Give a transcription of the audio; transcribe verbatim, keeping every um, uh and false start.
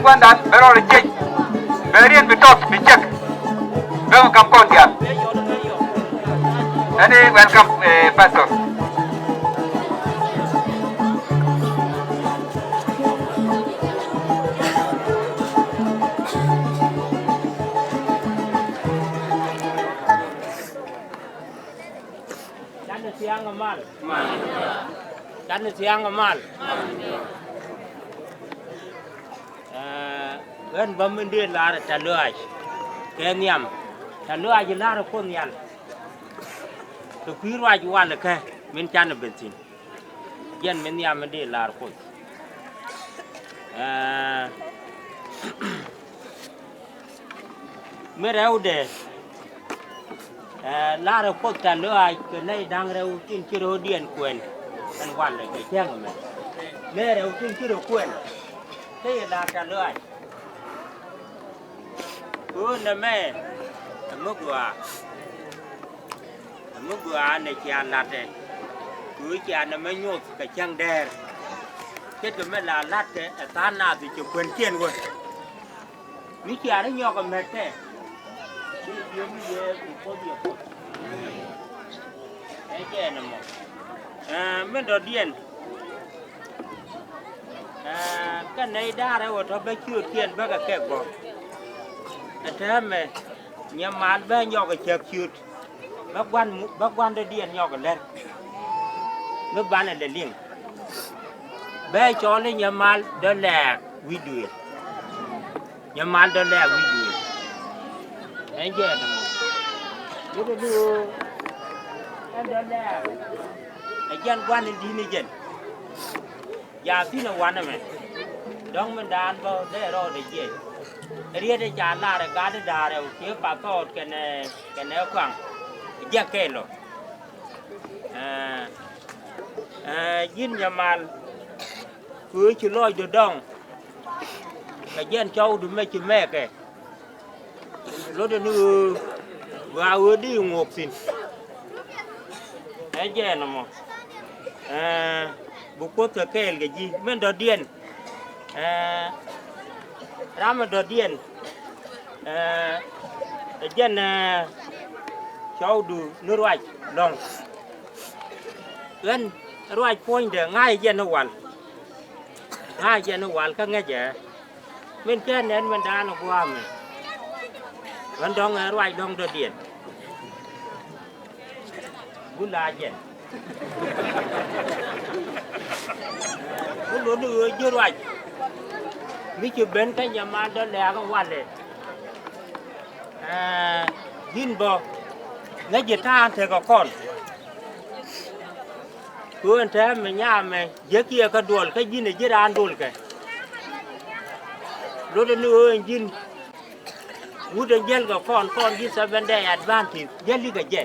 Gua̱ndan bɛ rɔɔdɛ jiɛc, bɛ riet bi tɔth bi cek, bɛ kɛ kam kɔn diaal. Ɛni welcome, eh, Pastor. Canɛ thia̱a̱ŋ ɛ mal. Canɛ thia̱a̱ŋ ɛ mal. Ɣän bä min dee lar ɛ tɛ̈th lɔaac kɛ nhiam. Tɛ̈th lɔaac lar ɛ Kuoth Nhial. Kɛ kui̱ ruac walɛ kɛ min canɛ ben thi̱n. Jɛn min nhiam min dee lar Kuoth. Ɛ, mi rɛwdɛ, ɛ, lar ɛ Kuoth tɛ̈th lɔaac kɛ nɛy da̱ŋ rɛw tin ci ro̱o̱diɛn kuɛn. Ɛn walɛ kɛ cäŋ ɛmɛ. Nɛy rɛw tin ci ro̱o̱ kuɛn. Kä yɛ lar tɛ̈th lɔaac. Kɛ ɣöö nɛmɛ ɛ mi gɔaa. Ɛ mi gɔaa nɛ cia la̱tɛ. Kɛ ɣöö cia nɛmɛ nyoth kɛ cäŋ dɛɛr. Ce̱tkɛ mi la la̱tkɛ ɛ tha̱a̱ŋ naath cɛ kuɛnkiɛn wä. Mi cia ri nyɔk ɛ mɛtkɛ. Ci jiök mi yɛ bi Kuoth yɛ Kuoth. Ɛ jɛn ɛmɔ. Ɛ, min dɔ̱diɛn. Ɛ, kä nɛy da̱ŋ rɛw ɛ tɔ̱ bä ciöötkiɛn bäkɛ kɛ gɔ̱r. Ɛ täämɛ nyɛ mal bä nyɔk ɛ cäk ciööt. Bä gua̱n mu-, bä gua̱n dɔ̱diɛn nyɔk ɛ lär. Mi banɛ lɛ liŋ. Bä cɔl i̱ nyɛ mal dɔ̱ lɛɛk wi̱c duëël. Nyɛ mal dɔ̱ lɛɛk wi̱c duëël. Ɛn jɛn ɛmɔ. Yet ɛ ni ɣöö ɛn dɔ̱ lɛɛk. Ɛ jɛn gua̱n in di̱t ni jɛn. Jaa thi̱n ɛ wanɛ mɛ. Dɔ̱ŋ min daan bä dee rɔɔdɛ jiɛc. Riet ɛ ca lar ɛ gat da̱a̱r ɛ wä kiɛ pathɔɔt kɛnɛ, kɛnɛ kuaŋ. Jiɛk kɛɛl ɔ. Ɛ, ɛ, ji̱n nyɛ mal. Kɛ ɣöö ci lɔcdu dɔ̱ŋ. Kɛ jɛn cɔwdu mɛ ci mɛɛkɛ. Lotdɛ ni ɣöö ɣɔaa ɣöö di ŋuɔk thi̱n. Ɛ jɛn ɛmɔ. Ɛ, bi Kuoth kɛ kɛɛl kɛ ji̱ min dɔ̱diɛn. Ɛ, ram mi dɔ̱diɛn. Ɛ, ɛ jɛn, ɛ, cɔwdu ni ruac lɔ̱ŋ. Ɣän ruac puɔ̱nydɛ ŋa̱c jɛn ni wal. Ŋa̱c jɛn ni wal kä ŋäcɛ. Min cä nɛn min da̱a̱n ɛ gua̱a̱mɛ. Ɣän dɔ̱ŋ ɛ ruac dɔ̱ŋ dɔ̱diɛn. Gu la jɛn. Gu luni ɣöö ji̱ ruac. Mi ci ben kä nyɛ mal dɔ̱ lɛ̈ɛ̈k ɛ walɛ. Ɛ, ji̱n bä ŋäc ji̱ ta̱a̱ tekɛ kɔn. Kɛ ɣöö ɛn täämɛ nyaamɛ jiäkiɛ kä duɔl kä ji̱n ɛ ji̱ raan dolkɛ. Lotdɛ ni ɣöö ɛn ji̱n wut ɛn jiälkɛ kɔn, kɔn ji̱ seven day advantage jälikɛ jɛ.